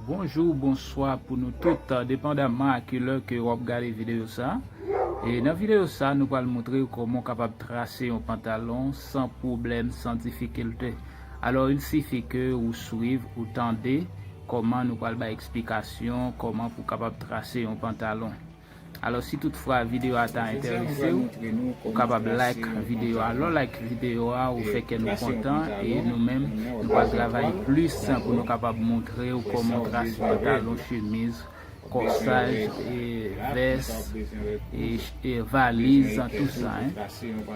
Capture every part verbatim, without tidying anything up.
Bonjou, bonswa pou nou tout, depandaman a kilè ke w ap gade videyo sa. E nan videyo sa, nou pral montre w kòman w kapab trase yon pantalon san pwoblèm, san difikilte. Alò, il sifi ke ou swiv, ou tande kòman nou pral bay eksplikasyon, kòman pou w kapab trase yon pantalon. Alò, si toutfwa videyo a ta enterese w, ou kapab like videyo a. Lè w like videyo a, ou fè kè nou kontan e nou menm, nou pral travay plis pou nou kapab montre w kòman w trase pantalon, chemiz, kòsaj, e vès, e, e valiz, tout sa, en.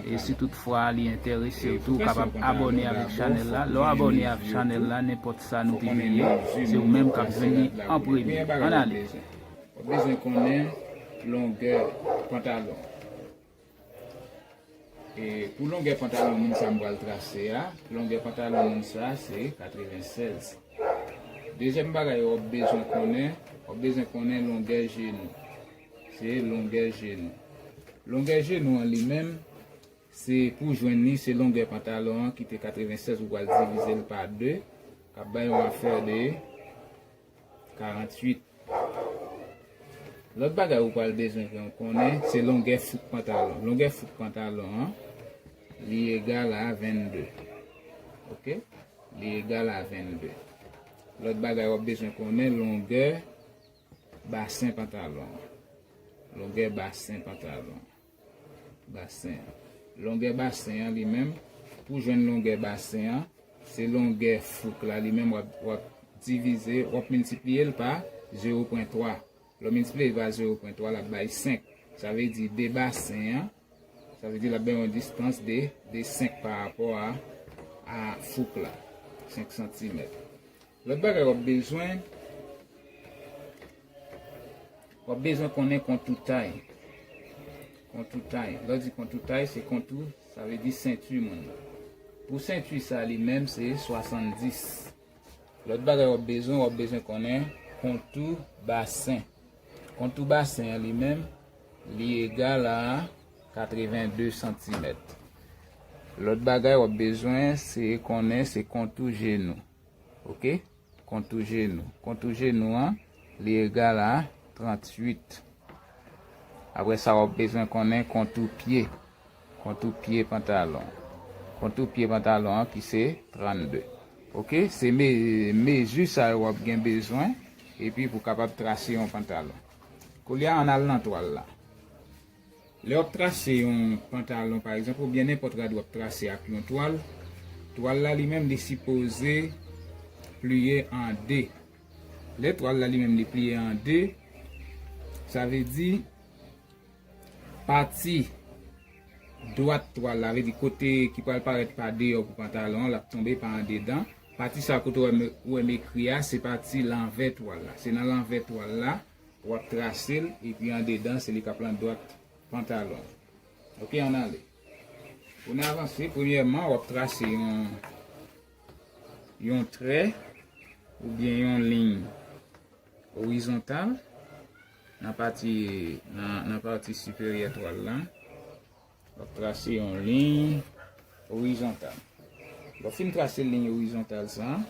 E si toutfwa li enterese w tou, ou kapab abòne avèk chanèl la. Lè w abòne avèk chanèl la, nenpòt sa nou pibliye, se ou menm k ap jwenn li an premye. Ann ale. W ap bezwen konnen longè pantalon. E pou longè pantalon moun sa m pral trase a, longè pantalon moun sa se katrevensèz. Dezyèm bagay w ap bezwen konnen, w ap bezwen konnen longè jenou. Se longè jenou. Longè jenou an li menm, se pou jwenn li, se longè pantalon an ki te katrevensèz, ou pral divize l pa de, k ap bay yon afè de karanntuit. Lòt bagay ou pral bezwen konnen, se longè fouk pantalon. Longè fouk pantalon an, li egal a vennde. Oke? Li egal a vennde. Lòt bagay w ap bezwen konnen, longè basen pantalon an. Longè basen pantalon. Basen an. Longè basen an li menm, pou jwenn longè basen an, se longè fouk la li menm w ap, w ap divize, w ap miltipliye l pa zewo pwen twa. Lè w miltipliye l pa zewo pwen twa, l ap bay senk. Sa vle di de basen an, sa vle di l ap bay yon distans de, de senk pa rapò a, a fouk la, senk santimèt. Lòt bagay w ap bezwen, w ap bezwen konnen kontou tay. Kontou tay. Lè w di kontou tay, se kontou, sa vle di senti moun nan. Pou senti sa li menm, se swasanndis. Lòt bagay w ap bezwen, w ap bezwen konnen kontou basen. Kontou basen an li menm, li egal a katrevennde santimèt. Lòt bagay w ap bezwen, se konnen se kontou jenou. Oke? Kontou jenou. Kontou jenou an, li egal a tranntuit. Apre sa, w ap bezwen konnen kontou pye. Kontou pye pantalon. Kontou pye pantalon an ki se trannde. Oke? Se me-, mezi sa yo w ap gen bezwen, epi pou kapab trase yon pantalon. Koulye a, ann al nan twal la. Lè w ap trase yon pantalon, pa egzanp, oubyen nenpòt rad w ap trase ak yon twal, twal la li menm li sipoze pliye an de. Lè twal la li menm li pliye an de, sa vle di pati dwat twal la, vle di kote ki pral parèt pa deyò pou pantalon an, l ap tonbe pa andedan. Pati sa kote w wè m, w wè m ekri a, se pati lanvè twal la. Se nan lanvè twal la, w ap trase l, epi andedan, se li k ap lan dwat pantalon. Oke, ann ale. Pou n avanse, premyèman, w ap trase yon, yon trè oubyen yon liy orizontal nan pati, nan, nan pati siperyè twal la. W ap trase yon liy orizontal. Lè w fin trase liy orizontal sa,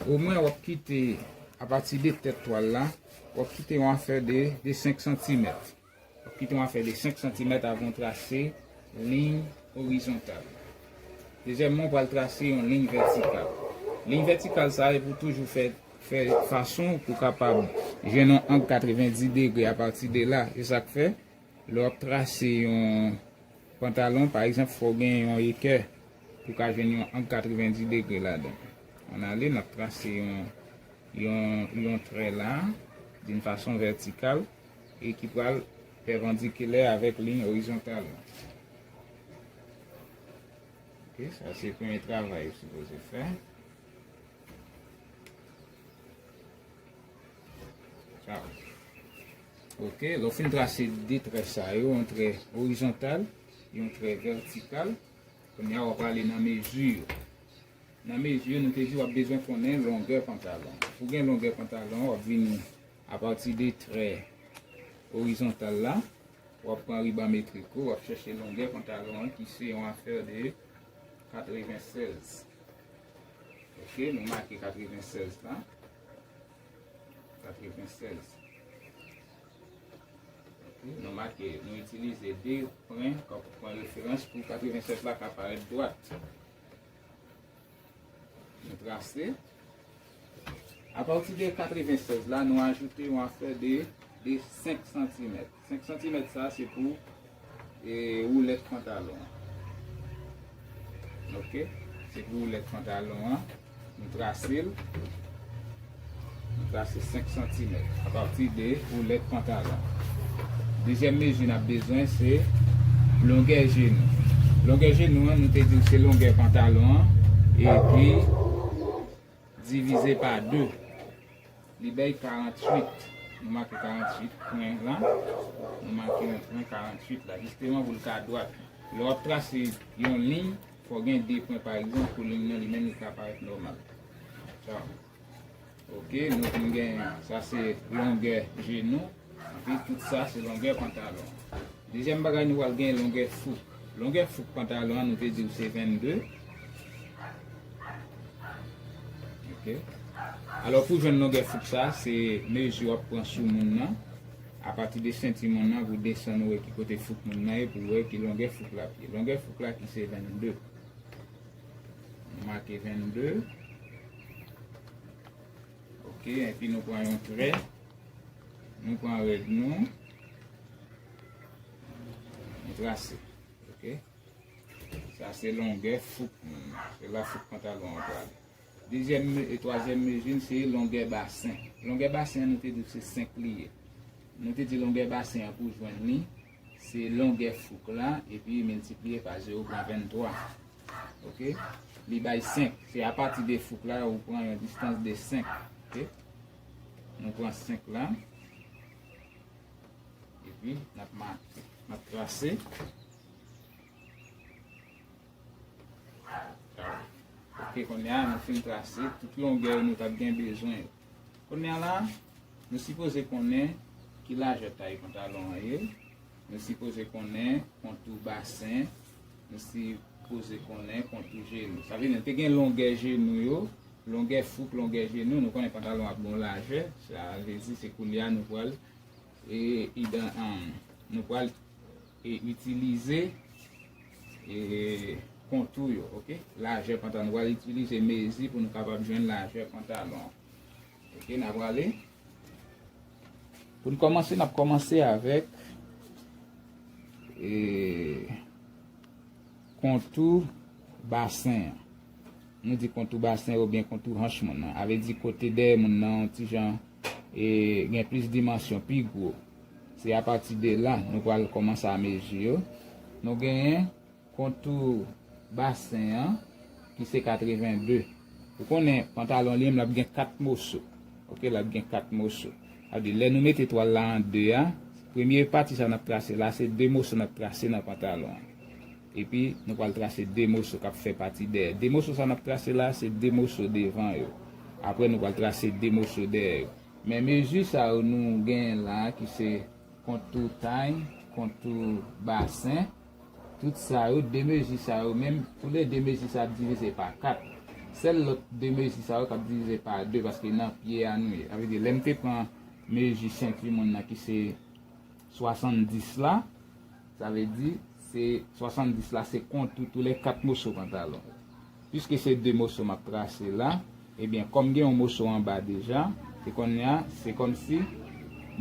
omwen w ap kite, apati de tèt twal la, w ap kite yon afè de, de senk santimèt. W ap kite yon afè de senk santimèt avan w trase liy orizontal. Dezyèmman, w pral trase yon liy vètikal. Liy vètikal sa, e pou toujou fè, fè fason pou kapab jwenn yon ang katrevendi degre apati de la. Se sa k fè, lè w ap trase yon pantalon, pa egzanp, fò w gen yon ekè pou w ka jwenn yon ang katrevendi degre ladan. Ann ale, n ap trase yon, yon, yon trè la, d'une façon verticale, e ki pral pèpandikilè avèk liy orizontal la. Oke, sa se premye travay ou sipoze fè. Sa. Oke, lè w fin trase de trè sa yo, yon trè orizontal, yon trè vètikal, kounye a w ap ale nan mezi yo. Nan mezi yo, nou te di w ap bezwen konnen longè pantalon. Pou w gen longè pantalon, w ap vini apati de trè orizontal la, w ap pran riban metrik ou, w ap chèche longè pantalon an ki se yon afè de katrevensèz. Oke, nou make katrevensèz la. katrevensèz. Ok, nou make, nou itilize de pwen kòm pwen referans pou katrevensèz la ka parèt dwat. Nou trase. Apati de katrevensèz la, nou ajoute yon afè de, de senk santimèt. Senk santimèt sa, se pou, e, woulèt pantalon an. Ok? Se pou woulèt pantalon an. Nou trase l. Nou trase senk santimèt apati de woulèt pantalon. Dezyèm mezi n ap bezwen, se longè jenou. Longè jenou an, nou te di w se longè pantalon an, epi divize pa de. Li bay karanntuit. Nou make karanntuit pwen la. Nou make yon pwen karanntuit la, jisteman pou l ka dwat. Lè w ap trase yon liy, fò w gen de pwen, pa egzanp, pou liy nan li menm li ka parèt nòmal. Sa. Ok, nou fin gen, sa se longè jenou, epi tout sa se longè pantalon. Dezyèm bagay, nou pral gen longè fouk. Longè fouk pantalon an, nou te di w se vennde. Ok. Alò, pou jwenn longè fouk sa, se mezi w ap pran sou moun nan. Apati de senti moun nan, pou desann, ou wè ki kote fouk moun nan ye, pou wè ki longè fouk la ye. Longè fouk la ki se vennde. Nou make vennde. Ok, epi nou pran yon trè. Nou pran règ nou. Nou trase. Ok. Sa se longè fouk moun nan. Se la fouk pantalon an prale. Dezyèm me-, e twazyèm mezi n, se longè basen. Longè basen an, nou te di se senk li ye. Nou te di longè basen an pou jwenn li, se longè fouk la, epi miltipliye pa zewo pwen venntwa. Ok? Li bay senk. Se apati de fouk la, ou pran yon distans de senk. Ok? Nou pran senk la. Epi, n ap make. N ap trase. Ok, kounye a, nou fin trase tout longè yo nou t ap gen bezwen yo. Kounye a la, nou sipoze konnen ki lajè tay pantalon an ye. Nou sipoze konnen kontou basen. Nou sipoze konnen kontou jenou. Sa vle di, nou te gen longè jenou yo, longè fouk, longè jenou. Nou konnen pantalon ap gen yon lajè. Sa vle di, se kounye a nou pral, e, idan-, um, nou pral, e, itilize, e, kontou yo, ok? Lajè pantalon. Nou pral itilize mezi pou nou kapab jwenn lajè pantalon. Ok, n ap prale. Pou n kòmanse, n ap kòmanse avèk, e, kontou basen an. Nou di kontou basen oubyen kontou hanch moun nan. A vle di kote dèyè moun nan, yon ti jan, e, gen plis dimansyon, pi gwo. Se apati de la, nou pral kòmanse a mezi yo. Nou genyen kontou basen an, ki se katrevennde. Ou konnen, pantalon li menm, l ap gen kat moso. Ok, l ap gen kat moso. Sa vle di, lè nou mete twal la an de a, premye pati sa n ap trase la, se de moso n ap trase nan pantalon an. Epi, nou pral trase de moso k ap fè pati dèyè. De moso sa n ap trase la, se de moso devan yo. Apre, nou pral trase de moso dèyè yo. Men mezi sa yo nou genyen la, ki se kontou tay, kontou basen, tout sa yo, de mezi sa yo menm, toulede mezi sa ap divize pa kat. Sèl lòt de mezi sa yo k ap divize pa de, paske nan pye a nou ye. Sa vle di, lè m te pran mezi senti moun nan ki se swasanndis la, sa vle di, se swasanndis la, se kontou toulèkat moso pantalon. Piske se de moso m ap trase la, ebyen, kòm gen yon moso anba deja, e kounye a, se kòmsi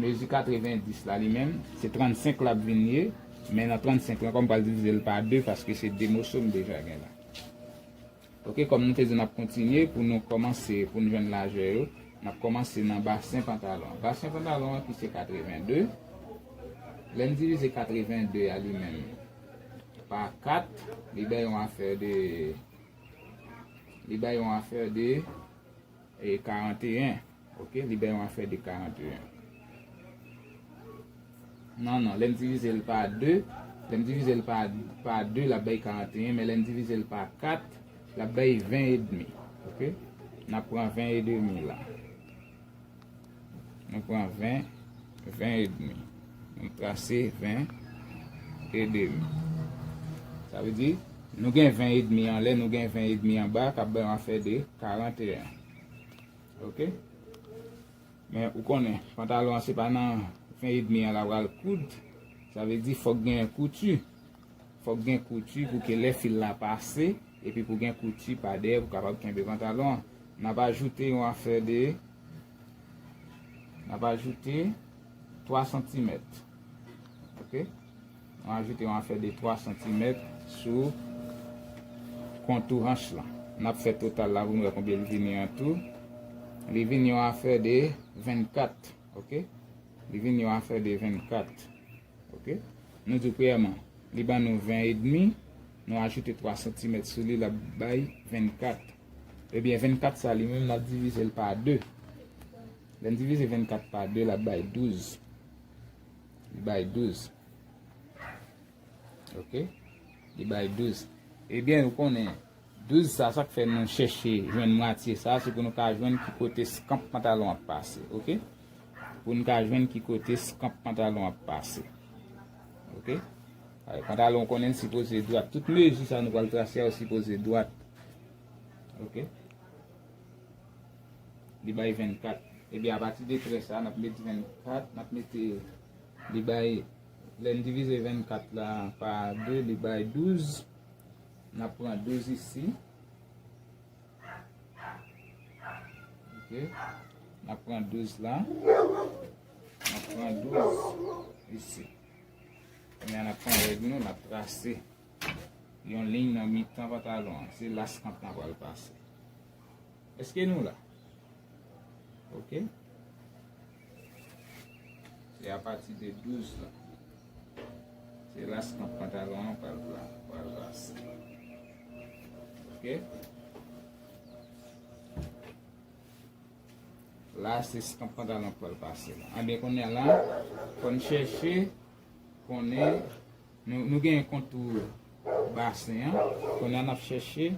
mezi katrevendis la, li menm, se trannsenk l ap vin ye, men nan trannsenk lan, kòm m pral divize l pa de, paske se de moso m deja gen la. Ok, kòm nou te di n ap kontinye, pou nou kòmanse, pou nou jwenn lajè yo, n ap kòmanse nan basen pantalon an. Basen pantalon an ki se katrevende. Lè n divize katrevende a li menm pa kat, li bay yon afè de, li bay yon afè de, e, karanteyen. Ok, li bay yon afè de karanteyen. Non, non, lè m divize l pa de, lè m divize l pa, pa de, l ap bay karanteyen, men lè m divize l pa kat, l ap bay ven edmi. Ok? N ap pran ven edmi la. Nou pran ven, ven edmi. Nou trase ven edmi. Sa vle di, nou gen ven edmi anlè, nou gen ven edmi anba, k ap bay yon afè de karanteyen. Ok? Men ou konnen, pantalon an se pa nan ven edmi an l ap pral koud. Sa vle di fòk gen kouti. Fòk gen kouti pou ke lè fil la pase, epi pou gen kouti pa dèyè pou kapab kenbe pantalon an. N ap ajoute yon afè de, n ap ajoute twa santimèt. Oke? Nou ajoute yon afè de twa santimèt sou kontou hanch lan. N ap fè total la pou n wè konbyen li vini an tou. Li vini yon afè de vennkat, oke? Li vini yon afè de vennkat, oke? Nou di premyèman, li ban nou ven edmi, nou ajoute twa santimèt sou li, l ap bay vennkat. Ebyen, vennkat sa li menm, n ap divize l pa de. Lè n divize vennkat pa de, l ap bay douz. Li bay douz. Oke? Li bay douz. Ebyen, ou konnen, douz sa, sa k fè nou chèche jwenn mwatye sa, se pou nou ka jwenn ki kote skanp pantalon ap pase. Oke? Pou nou ka jwenn ki kote skanp pantalon ap pase. Oke? Ay, pantalon, ou konnen, l sipoze dwat. Tout mezi sa nou pral trase a, yo sipoze dwat. Oke? Li bay vennkat. Ebyen, apati de trè sa, n ap met vennkat, n ap mete, li bay, lè n divize vennkat la pa de, li bay douz. N ap pran douz isi. Oke. N ap pran douz la. N ap pran douz isi. Kounye a n ap pran règ nou, n ap trase yon liy nan mitan pantalon an. Se la skanp lan pral pase. Èske nou la? Oke. Se apati de douz la. Se la skanp pantalon an pral, pral pase. Oke. La, se skanp pantalon k pral pase la. Anben, kounye a la, fò n chèche konnen, nou, nou gen kontou basen an. Kounye a, n ap chèche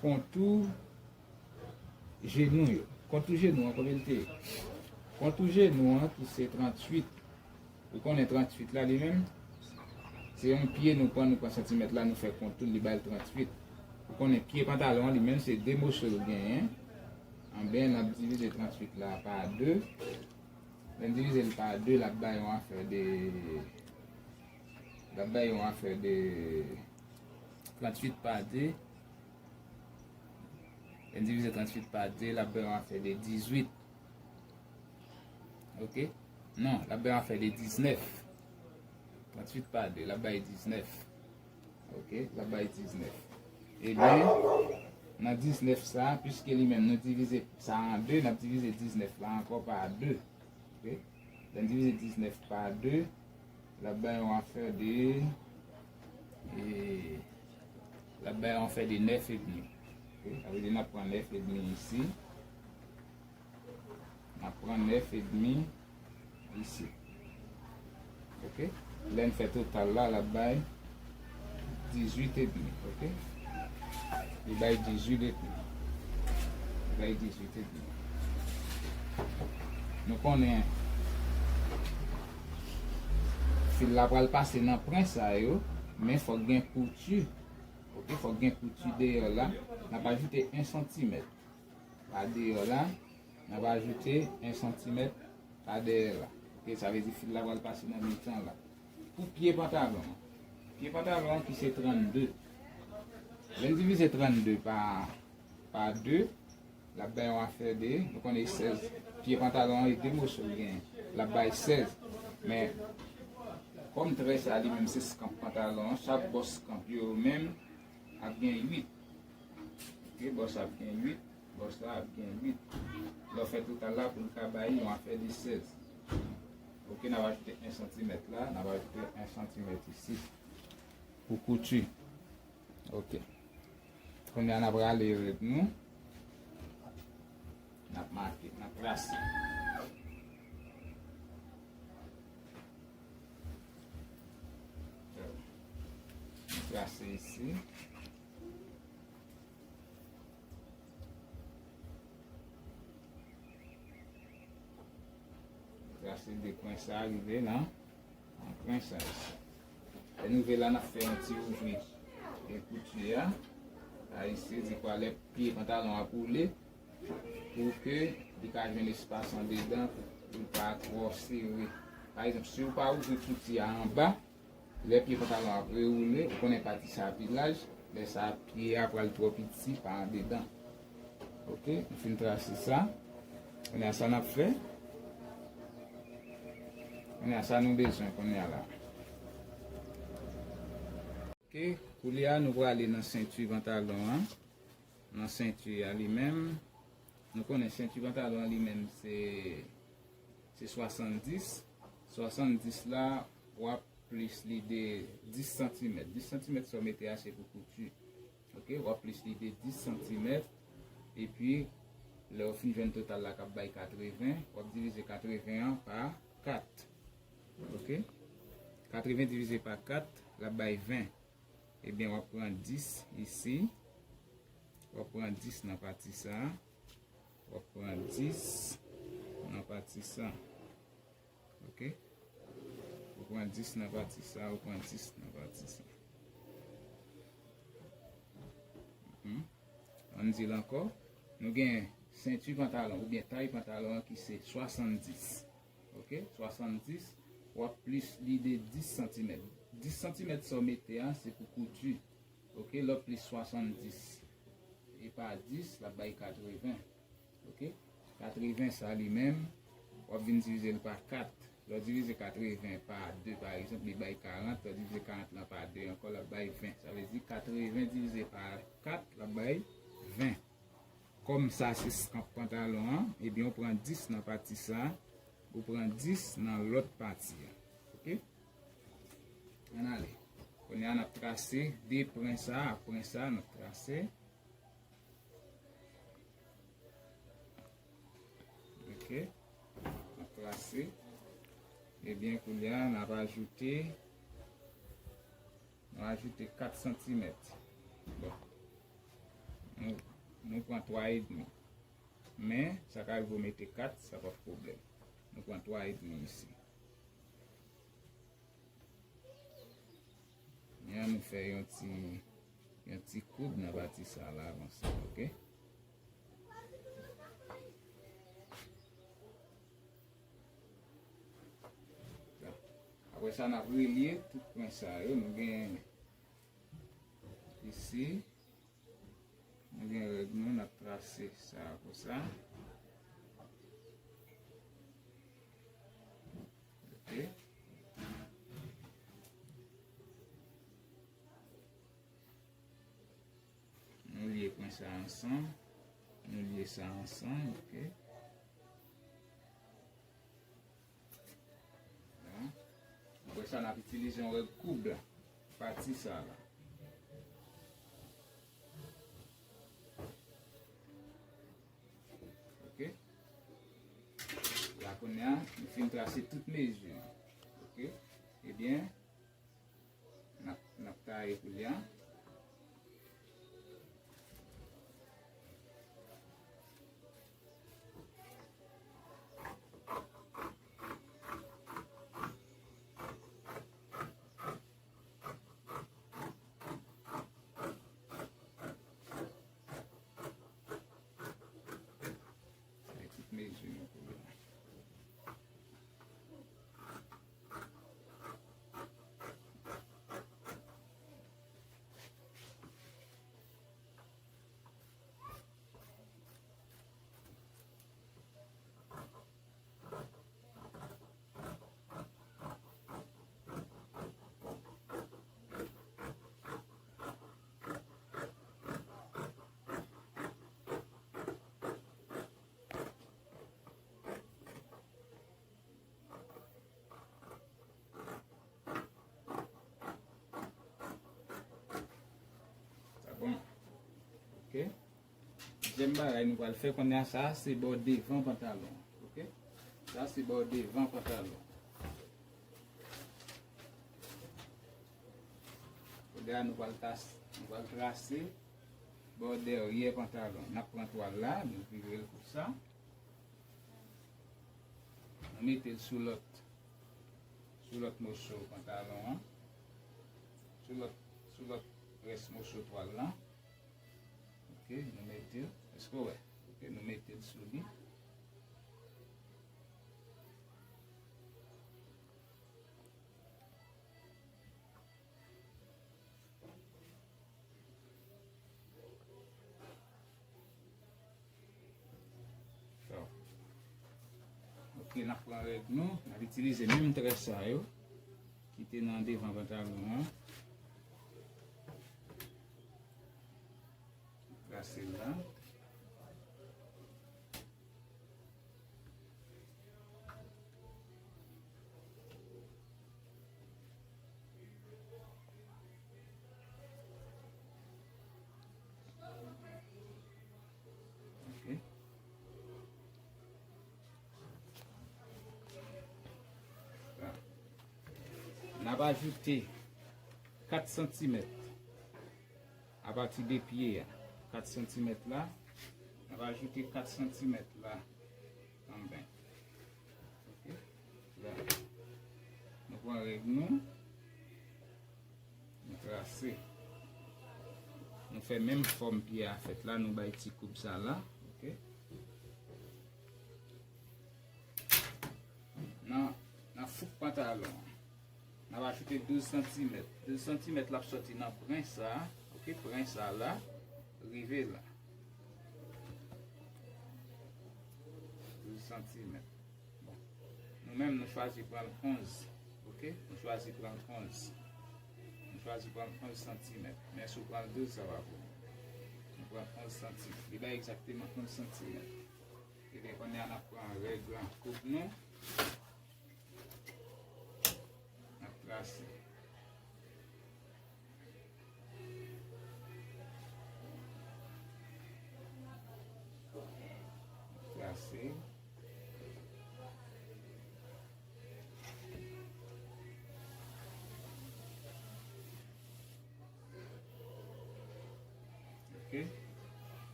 kontou jenou yo. Kontou jenou an, konbyen l te ye? Kontou jenou an, ki se tranntuit. Ou konnen tranntuit la, li menm, se yon pye nou pran, nou pran santimèt la, nou fè kontou, li bay tranntuit. Ou konnen pye pantalon an, li menm, se de moso l genyen. Anben, n ap divize tranntuit la pa de. Lè n divize l pa de, l ap bay yon afè de, l ap bay yon afè de tranntuit pa de. Lè n divize tranntuit pa de, l ap bay yon afè de dizuit. Oke? Non, l ap bay yon afè de diznèf. Tranntuit pa de, l ap bay diznèf. Oke, l ap bay diznèf. Ebyen, nan diznèf sa, piske li menm nou divize sa an de, n ap divize diznèf la ankò pa de. Oke? Lè n divize diznèf pa de, l ap bay yon afè de, e, l ap bay yon afè de nèf edmi. Oke? Sa vle di n ap pran nèf edmi isi. N ap pran nèf edmi isi. Oke? Lè n fè total la, l ap bay dizuit edmi. Oke? Li bay dizuit edmi. Li bay dizuit edmi. Nou konnen fil la pral pase nan pwen sa yo, men fòk gen kouti. Oke? Fòk gen kouti deyò la. N ap ajoute en santimèt pa deyò la. N ap ajoute en santimèt pa dèyè la. Oke, sa vle di fil la pral pase nan mitan la. Pou pye pantalon an. Pye pantalon an ki se trannde. Lè n divize trannde pa, pa de, l ap bay yon afè de, nou konnen sèz. Pye pantalon an, e de moso l genyen. L ap bay sèz. Men, kòm trè sa li menm se skanp pantalon an, chak bò skanp yo menm ap gen uit. Oke, bò sa ap gen uit. Bò sa ap gen uit. Lè w fè total la pou l ka bay yon afè de sèz. Oke, n ap ajoute en santimèt la, n ap ajoute en santimèt isi. Pou kouti. Oke. Kounye a n ap rale règ nou. N ap make, n ap trase. N ap trase isi. Trase de kwen sa rive nan, nan kwen sa isi. Lè nou rive la, n ap fè yon ti ouvri e kouti a. A isi, di kwa lè pye pantalon ap woule, pou ke Li ka jwenn espas andedan pou, pou l pa twò sere. Pa egzanp, si w pa ouvri kouti a anba, lè pye pantalon ap rewoule, ou konnen pati sa pi laj, lè sa pye a pral twò piti pa andedan. Ok, nou fin trase sa. Kounye a sa n ap fè. Kounye a sa nou bezwen kounye a la. Ok, kounye a nou prale nan senti pantalon an. Nan senti a li menm, nou konnen senti pantalon an li menm se, se swasanndis. Swasanndis la, w ap plis li de dis santimèt. Dis santimèt sa w mete a se pou kouti. Ok, w ap plis li de dis santimèt. Epi, lè w fin jwenn total la k ap bay katreven, w ap divize katreven an pa kat. Ok? Katreven divize pa kat, l ap bay ven. Ebyen, w ap pran dis isi. W ap pran dis nan pati sa. W ap pran dis nan pati sa. Ok? Ou pran dis nan pati sa, ou pran dis nan pati sa. Mhm. Ann di l ankò. Nou gen senti pantalon oubyen tay pantalon an ki se swasanndis. Ok? Swasanndis, w ap plis li de dis santimèt. Dis santimèt sa w mete a, se pou kouti. Ok? Lè w plis swasanndis e pa dis, l ap bay katreven. Ok? Katreven sa li menm, w ap vin divize l pa kat. Lè w divize katreven pa de, pa egzanp, li bay karant, lè w divize karant lan pa de ankò, l ap bay ven. Sa vle di katreven divize pa kat, l ap bay ven. Kòm sa se skanp pantalon an, ebyen, ou pran dis nan pati sa, ou pran dis nan lòt pati a. Ok? Ann ale. Kounye a, n ap trase de pwen sa a, pwen sa a, n ap trase. Ok. N ap trase. Ebyen, kounye a, n ap ajoute, n ap ajoute kat santimèt. Bon. Nou, nou pran twa edmi. Men, sa ka rive w mete kat, sa p ap pwoblèm. Nou pran twa edmi isi. Men an nou fè yon ti, yon ti koub nan pati sa la avanse, ok? Apre sa, n ap relye tout pwen sa yo. Nou gen isi, nou gen règ nou, n ap trase sa konsa. Ok. Nou lye pwen sa ansanm. Nou lye sa ansanm, ok. Bon. Apre sa, n ap itilize yon règ koub la. Pati sa la. Ok. La kounye a, nou fin trase tout mezi. Ok. Ebyen, n ap, n ap taye koulye a. Sa e tout mezi nou koulye a. Sa bon. Ok. Dezyèm bagay nou pral fè kounye a, sa a se bò devan pantalon. Ok. Sa a se bò devan pantalon. Kounye a nou pral tas-, nou pral trase bò dèyè pantalon. N ap pran twal la, nou vire l konsa. Nou mete l sou lòt, sou lòt moso pantalon an. Sou lòt, sou lòt rès moso twal lan. Ok, nou mete l. Èske w wè? Ok, nou mete l sou li. N ap pran règ nou, n ap itilize menm trè sa yo ki te nan devan pantalon an. Trase l la. Ok. N ap ajoute kat santimèt apati de pye a. Kat santimèt la, n ap ajoute kat santimèt la. Kanmenm. Ok. La. Nou pran règ nou. Nou trase. Nou fè menm fòm pye a fèt la, nou bay ti koub sa la. Ok. Nan, nan fouk pantalon an, n ap ajoute douz santimèt. Douz santimèt la ap sòti nan pwen sa, ok, pwen sa la, rive la. Douz santimèt. Bon. Nou menm, nou chwazi pran l onz. Ok? Nou chwazi pran l onz. Nou chwazi pran l onz santimèt. Men si w pran l douz, sa va pou ou. Nou pran onz santimèt. Li bay egzakteman onz santimèt. Ebyen, kounye a, n ap pran règ koub nou. N ap trase. Trase. Ok.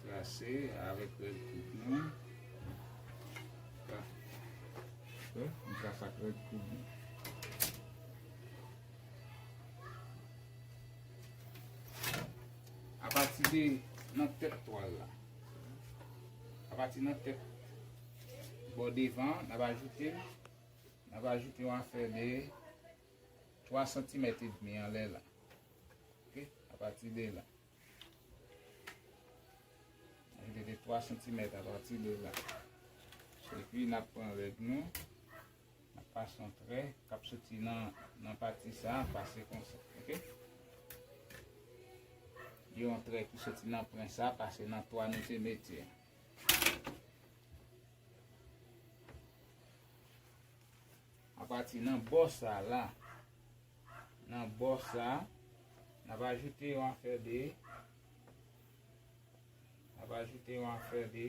Trase avèk règ koub nou. Tra-, ok, nou trase ak règ koub nou. Apati de nan tèt twal la, apati nan tèt bò devan, n ap ajoute, n ap ajoute yon afè de twa santimèt edmi anlè la. Ok, apati de la. Ajoute de twa santimèt apati de la. Epi n ap pran règ nou. N ap pase yon trè k ap soti nan, nan pati sa a, pase konsa. Ok? Yon trè ki soti nan pwen sa a, pase nan twa nou te mete a. Apati nan bò sa la, nan bò sa, n ap ajoute yon afè de, n ap ajoute yon afè de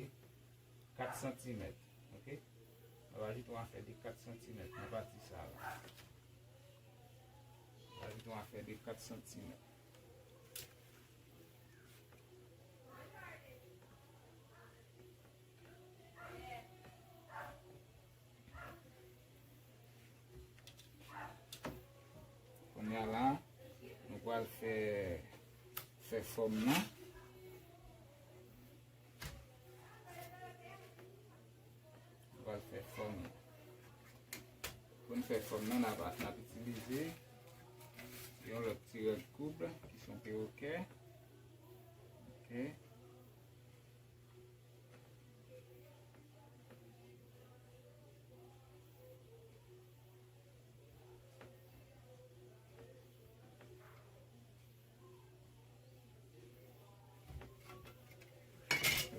kat santimèt. Ok? N ap ajoute yon afè de kat santimèt nan pati sa la. N ap ajoute yon afè de kat santimèt. Kounye a la, nou pral fè, fè fòm nan. Nou pral fè fòm nan. Pou n fè fòm nan, n ap, n ap itilize yon lòt ti règ koub ki se yon pewokè. Ok.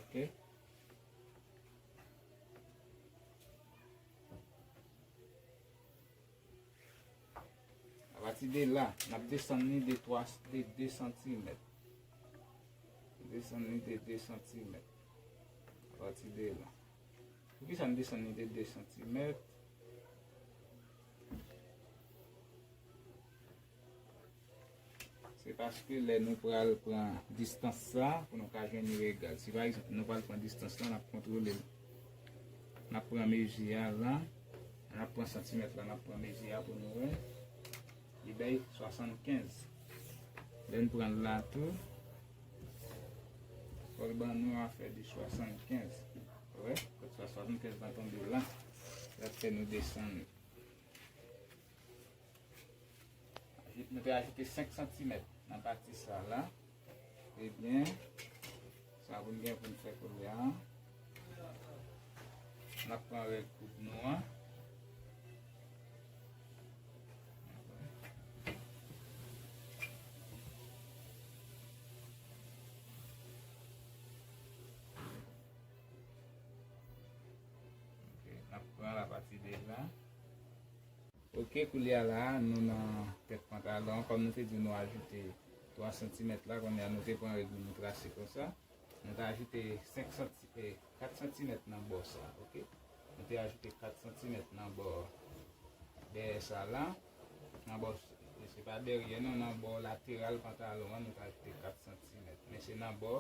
Ok. Apati de la, n ap desann li de twa, de de santimèt. Desann li de de santimèt. Apati de la. Poukisa n desann li de de santimèt? Se paske lè nou pral pran distans sa, pou nou ka jwenn li egal. Si pa egzanp, nou pral pran distans la, n ap kontwole l. N ap pran mezi a la, n ap pran santimèt la, n ap pran mezi a pou nou wè. Li bay swasannkenz. Lè n pran l la tou, fò l ban nou afè de swasannkenz. Ou wè? Kot sa swasannkenz la tonbe la, l ap fè nou desann. Nou te ajoute senk santimèt nan pati sa la. Ebyen, sa pou n gen pou n fè kounye a. N N ap pran règ koud nou an. Ok, n ap pran lapati de la. Ok, koulye a la, nou nan tèt pantalon. Kòm nou te di nou ajoute twa santimèt la, kounye a nou te pran règ nou, nou trase konsa. Nou ta ajoute senk santi-, eh, kat santimèt nan bò sa, ok? Nou te ajoute kat santimèt nan bò dèyè sa la. Nan bò, se pa dèyè non, nan bò lateral pantalon an, nou ta ajoute kat santimèt. Men se nan bò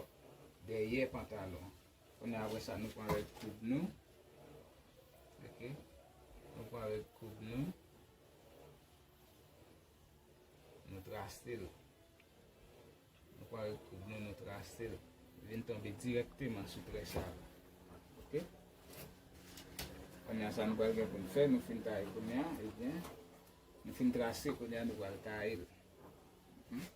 dèyè pantalon an. Kounye a, apre sa, nou pran règ koud nou. Ok? Nou pran règ koud nou. Nou trase l. Nou pran règ koud nou, nou trase l. Vin tonbe dirèkteman sou trè sa la. Ok? Kounye a, sa nou pral gen pou n fè, nou fin taye kounye a, ebyen, nou fin trase kounye a, nou pral taye l. Mhm.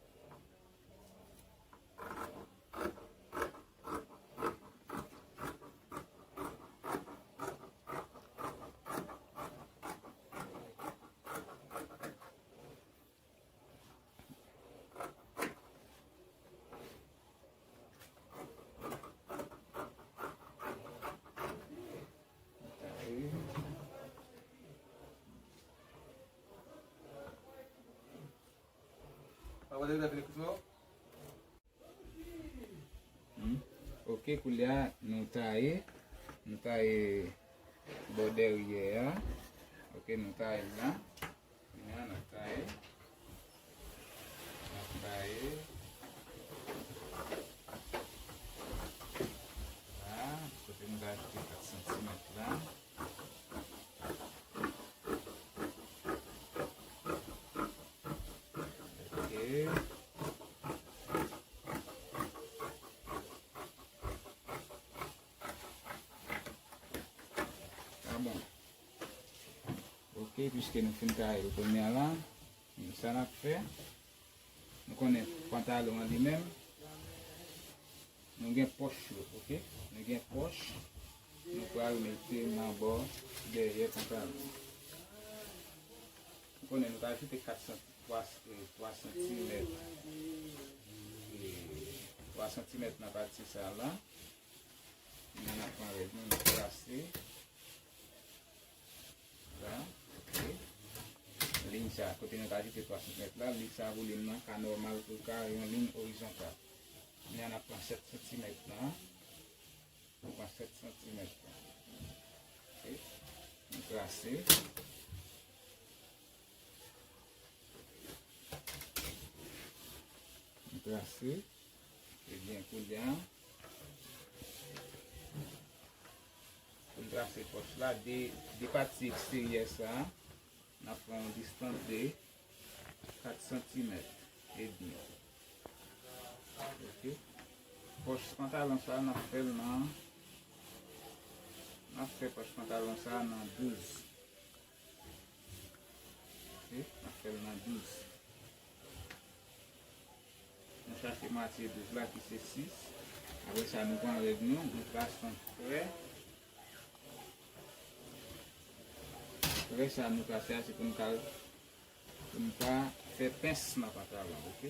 Hmm. Ok, koulye a, nou taye. Nou taye bò dèyè a. Ok, nou taye l la. Kounye a, n ap taye. N ap taye. La, kote nou ta ajoute kat santimèt la. Ok. Sa bon. Ok, piske nou fin taye l kounye a la, men sa n ap fè, nou konnen pantalon an li menm, nou gen pòch yo, ok? Nou gen pòch, nou pral mete nan bò dèyè pantalon. Nou konnen nou ta ajoute kat santi-, twa, eh, twa santimèt. Eh, twa santimèt nan pati sa la. Kounye a n ap pran règ nou, n ap trase. La, ok. Liy sa, kote nou ta ajoute twa santimèt la, liy sa, volim nan ka nòmal pou l ka yon liy orizontal. Kounye a n ap pran sèt santimèt la. Nou pran sèt santimèt la. Ok. Nou trase. Nou trase. Ebyen, kounye a, pou n trase pòch la, de, de pati eksteryè sa a, n ap pran yon distans de kat santimèt edmi. Ok. Pòch pantalon sa a, n ap fè l nan, n ap fè pòch pantalon sa a nan douz. Ok, n ap fè l nan douz. Nou chache mwatye douz la ki se sis. Apre sa, nou pran règ nou, nou trase yon trè. Trè sa nou trase a, se pou n ka, pou n ka fè pens nan pantalon, ok?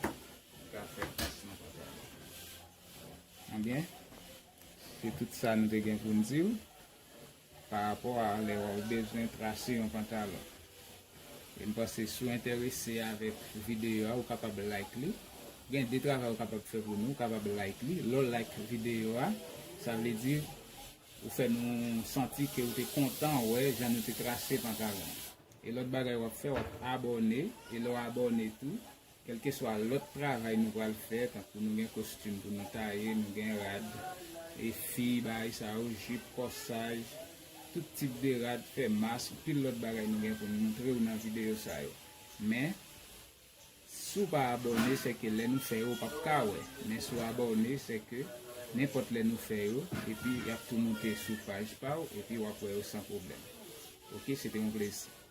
N ka fè pens nan pantalon. Ebyen, se tout sa nou te gen pou n di w. Pa rapò a lè w bezwen trase yon pantalon. E m panse si w enterese avèk videyo a, ou kapab like li. Gen de travay ou kapab fè pou nou, ou kapab like li. Lè w like videyo a, sa vle di ou fè nou santi ke ou te kontan wè jan nou te trase pantalon an. E lòt bagay w ap fè, w ap abòne. E lè w abòne tou, kèlkeswa lòt travay nou pral fè, tankou nou gen kostim pou nou taye, nou gen rad, e fi, bagay sa yo, jip, kòsaj, tout tip de rad, fè mas, anpil lòt bagay nou gen pou nou montre w nan videyo sa yo. Men, si w pa abòne, se ke lè nou fè yo, ou p ap ka wè. Men si w abòne, se ke nenpòt lè nou fè yo, epi y ap tou moute sou paj pa w, epi w ap wè yo san pwoblèm. Ok, se te yon plezi.